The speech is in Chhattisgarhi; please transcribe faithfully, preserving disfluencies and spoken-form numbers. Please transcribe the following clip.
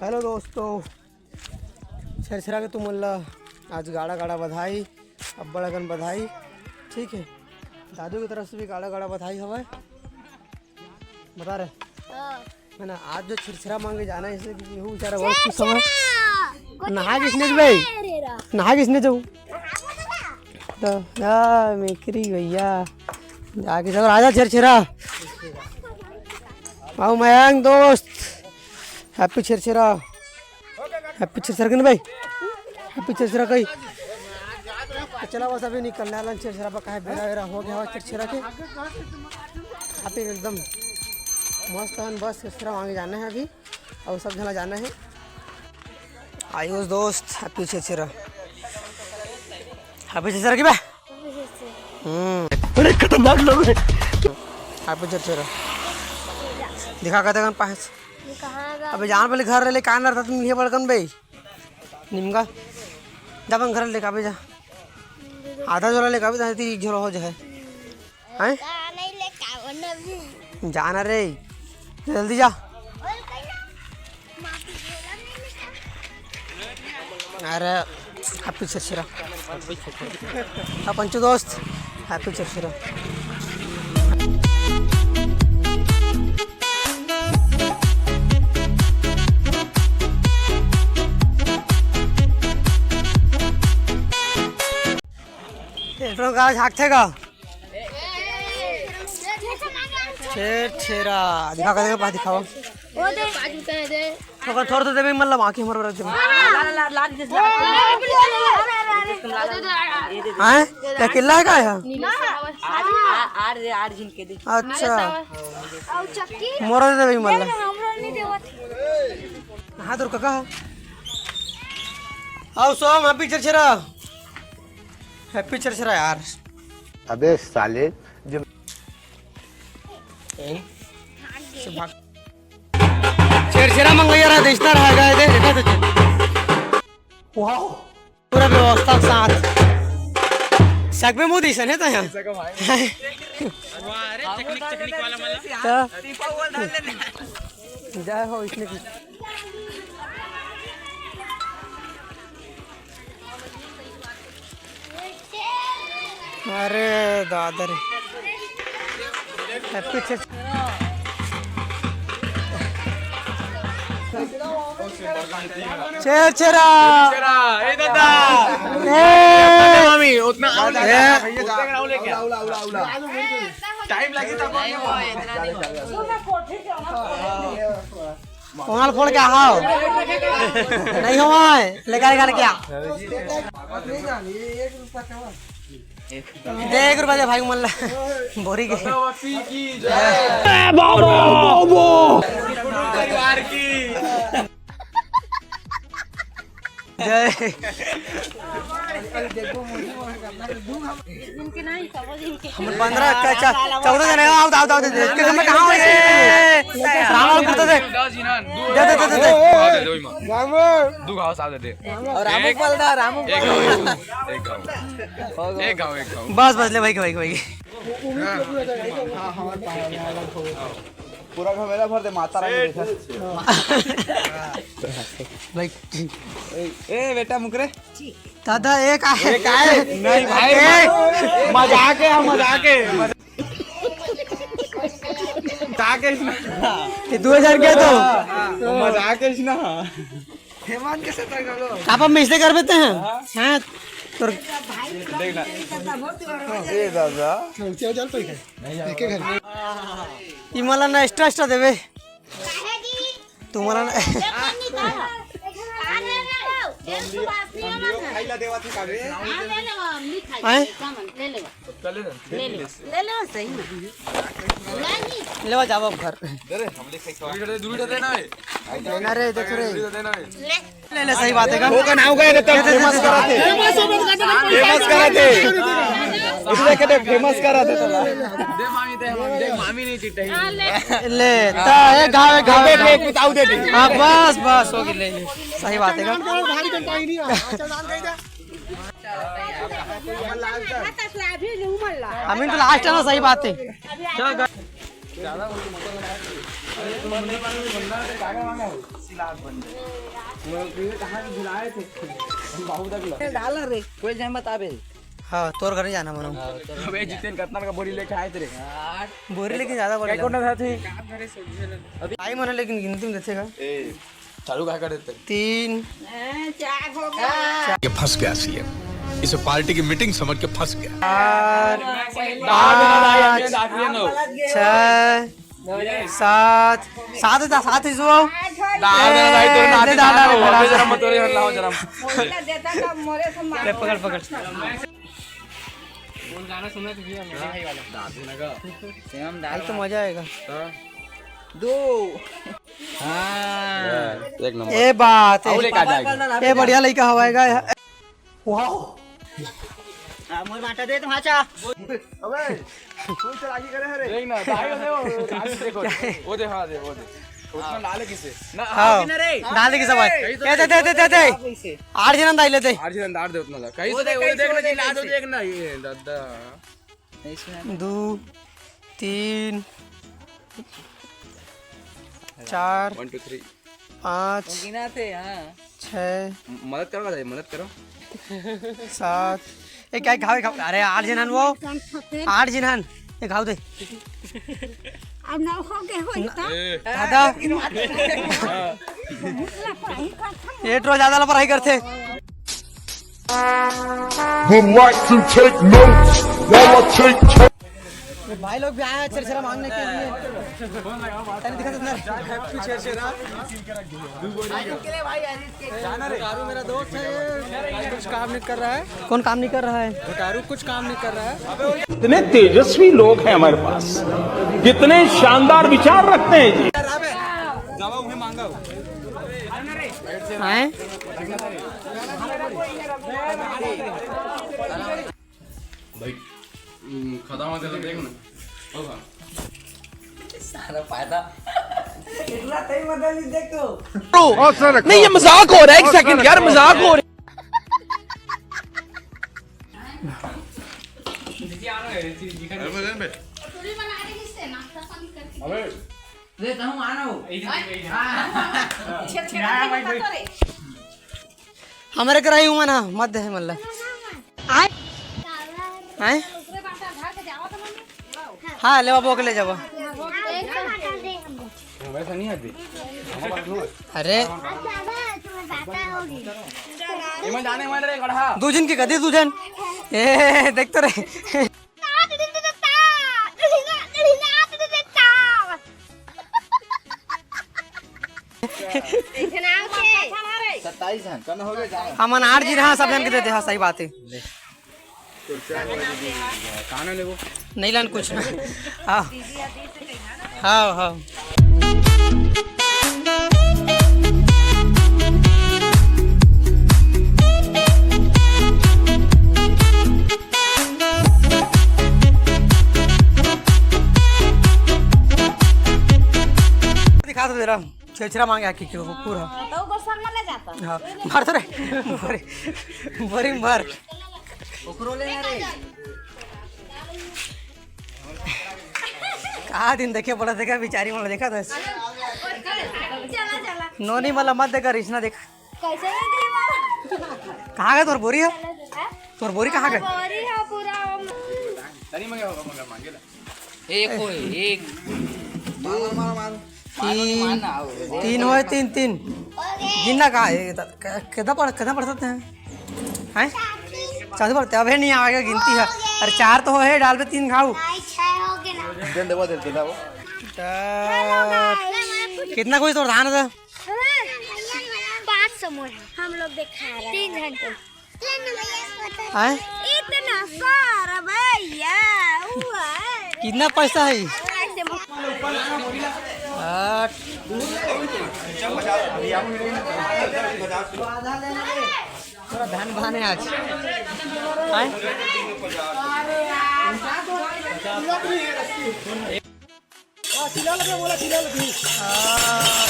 हेलो दोस्तों, छेरछेरा के तुमन ला आज गाड़ा गाड़ा बधाई, अब्बड़ अकन बधाई। ठीक है, दादू की तरफ से भी गाड़ा गाड़ा बधाई हवय। बता रहे, हाँ। है ना, आज जो छेरछेरा मांगे जाना है, इसलिए क्योंकि वो बेचारा बहुत खुश हवय। छेरछेरा! नहा किसने भाई? नहा किसने जाऊ? तो या मेकरी भैया, जाके सब राजा छेरछेरा। आओ मयंक दोस्त, हैप्पी छेरछेरा। हैप्पी छेरछेरा कहिन भाई, हैप्पी छेरछेरा कही। तो चला बस, अभी निकलने वाला छेरछेरा पर, काहे बेरा वेरा हो गया हो छेरछेरा के। अभी एकदम मस्त हन, बस छेरछेरा मांगे जाना है अभी, और सब झना जाना है। आयुष दोस्त, हैप्पी छेरछेरा। हैप्पी छेरछेरा की बे? हम्म। बड़े खतरनाक लोग हैं। हैप्पी छेरछेरा। दिखा कहते कन पास। अबे जान पहले घर ले का नर था तुम ये बड़कन बे। निमगा। जा अपन घर ले काबे जा। आधा झोला ले काबे जा, ती झोला हो जाए। हैं? जाना रे। जल्दी जा। अरे, हैप्पी छेरछेरा। हाँ, पंचू दोस्त, हैप्पी छेरछेरा। पेट्रोल का झांकथे का? छेरछेरा। दिखा, कते के पास दिखावा। वो दे। थोड़ा, थोड़ा तो देबे, मतलब, आंखें हमर बरत देबे। हैं? क्या किल्ला है का है? आर, आर, आर जिनके दे। अच्छा। मोरा दे देबे, मतलब। हाँ, तोर काका। आओ, सोम, हैप्पी छेरछेरा। हैप्पी छेरछेरा यार। अबे साले, जो छेरछेरा मंगैया रहा, देस्ता रहा, गाय दे, देखा तो। वाओ। पूरा व्यवस्था के साथ। सकबे मुंह दिसन है तो यहाँ। वाह, अरे, टेक्निक, टेक्निक वाला, वाला। तो जय हो इसने की। अरे दादा रे, हैप्पी छेरछेरा। छेरछेरा। ए दादा। ए। मामी, उतना ए। टाइम लगी था। कोणाल फोड़ के आओ। नहीं हो, लेकर कर क्या? दे एक रुपया दे भाई, मन ला। बोरी के। परिवार की जय। इनके नहीं, सब इनके। हम पंद्रह का, चा-, चौदह जने, आओ, आओ, आओ, दे, दे, इसके समय कहाँ हो? राम और कुत्ता दे। दे, दे, दे, दे, दे। दू घाव साथ दे। और रामू एक, पलदा, रामू एक घाव, एक घाव, एक घाव, एक घाव। बस, बस, ले भाई, भाई, भाई। पूरा घमेला भर दे, माता रानी देखा। भाई। ए, ए, बेटा, मुकरे। दादा, एक आहे। एक आहे। नहीं भाई, ए। मजाक है, मजाक है। मजाक है इसमें। ये दो हजार क्या तो? मजाक है इसमें। हेमान के साथ रख लो। आप हम इसलिए कर देते हैं। हाँ, तो देख ना। ए दादा। चल, चल, चल, कोई है। देखे घर। ये मला ना extra, extra देवे। तुम्हारा ना। खाइला देवा थी काबे। आए? ले ले, सही में। लेवा जाओ अब घर। दे रे, हम ले खाई। दूर दे ना। ना रे, देख रे। दूर दे ना। ले ले, सही बात है का? वो का नाम का है, तो फेमस करा थे। फेमस करा थे। इसलिए कहते फेमस करा थे। दे मामी, दे मामी, दे मामी नहीं चिट्टा ही। ले, ता, एक घाव, एक घाव, एक घाव। बताओ दे दे। हाँ, बस, बस, हो गई, ले ले। सही बात है का? भारी कंटाई नहीं है। अमीन तो लास्ट है ना, सही बात है। डाल रे, कोई जहमत आबे। हाँ, तोर घर नहीं जाना मनो। अबे जितेन, कतना का बोरी लेके आए तेरे? बोरी लेकिन ज्यादा बोरी कौन था थी? भाई मनो, लेकिन गिनती में देखेगा। ए, चालू का कर देते? तीन। ए, चार हो गया। ये फंस गया सीएम, इसे पार्टी की मीटिंग समझ के फंस गया। चार, पाँच, छह, सात, सात था, सात ही सो। दाल में भाई, तोरे ए, नाती दे दाल, दाल, दाल, दाल। जरा मत, तोरे लाओ जरा। मोला देता का मोरे से मार। ले, पकड़, पकड़। कौन गाना सुनना चाहिए? मेरे भाई वाला। दादी ना गा। श्याम भाई, दाल तो मजा आएगा। हाँ। दो। हाँ। एक नंबर। ए बात, आओ, ए, लेके आ जाएगा। ए बढ़िया लइका हवाएगा। वाह। आ, मोर बाटा दे तुम्हारा चा। अबे, कोई चलाकी करे है रे। देख ना, भाई, वो देखो, आगे देखो। वो दे, हाँ, दे, वो दे। उतना डाले किसे? ना, हाँ। आगे ना रे। डाले किसे भाई? कहीं तो ए, दे, दे, दे, दे, दे। कैसे? आठ जन डाल लेते। आठ जन डाल दे उतना ला। कहीं वो से दे, वो कहीं देख से ना, वो दे, चिल्ला दो, कैसे? देख ना, ये दादा। नहीं सुना। दो, तीन, चार, One, two, three। पाँच, वो गिना थे, हाँ। छः, म-, मदद करो ना, मदद करो। सात, ए, क्या खाओ, खाओ? अरे, आठ जन हन वो। आठ जन हन, ये खाओ दे। अब नौ हो गए हो, न- इतना? ए। दादा। भूख लग रही है, ये ड्रो ज्यादा लापरवाही करते। Would like to take notes while I take ये भाई लोग भी आए हैं छेरछेरा मांगने के लिए। तनी दिखा दे ना। घुटारू मेरा दोस्त है, ये कुछ काम नहीं कर रहा है। कौन काम नहीं कर रहा है? घुटारू कुछ काम नहीं कर रहा है। इतने तेजस्वी लोग हैं हमारे पास, कितने शानदार विचार रखते हैं जी। हैं? भाई, हम्म, खत्म हो गया तो देख ना। होगा। सारा फायदा। इतना सही मत नहीं देख तू। नहीं, ये मजाक हो रहा है, एक सेकंड यार, मजाक हो रहा है। अरे, मैं जान बे। पूरी बना दे इससे, नाश्ता पानी करके। अबे। ले, तहूँ आना हो। छेद, छेद करके बता तो रे। हमरे कराई हुआ ना, मत दे मल्ला। आय? आय? हाँ, ले बाबू, ओके ले जाबो। वैसा नहीं है अभी। अरे। इमन जाने वाले रे गढ़ा। दू जन की कदी दू जन। ए, देख तो रे। सत्ताईस हैं। हमन आठ जी रहा, सब जन के दे दे, हाँ, सही बात है। कहाँ ना लेबो? नहीं लान कुछ ना। हाँ। हाँ, हाँ। दिखा तो दे रहा हूँ। छेरछेरा मांगे आके क्यों पूरा। तो वो गोसाला ले जाता। हाँ, भर तो रे। भरी, भरी भर। ओकरो ले ना रे। का दिन देखे पड़ा, देखा बिचारी मन देखा था। चला, चला। नोनी मला मत देखा, रिश्ना देखा। कैसे नहीं दी बाबा? कहाँ गए तोर बोरी है? हैं? तोर बोरी कहाँ गए? बोरी है पूरा। एक हो, एक, दो, तीन, तीन होए, तीन, तीन। गिनना का है? क-, कितना पढ़-, कितना पढ़ सकते हैं? हैं? चार पढ़ते, अबे नहीं आएगा, गिनती है। अरे चार तो है, डाल पे तीन खाऊ। नहीं, छह हो गए ना। दे, दे, दे, दे, दे। कितना कोई तो धान था? पाँच सौ मोर है। हम लोग दिखा रहे हैं। तीन घंटे। हैं? इतना सारा भैया, हुआ है। कितना पैसा है? ऐसे मत आठ। थोड़ा धन भाने आज। हैं? हाँ, चिल्ला लगे, बोला, चिल्ला लगे। हाँ।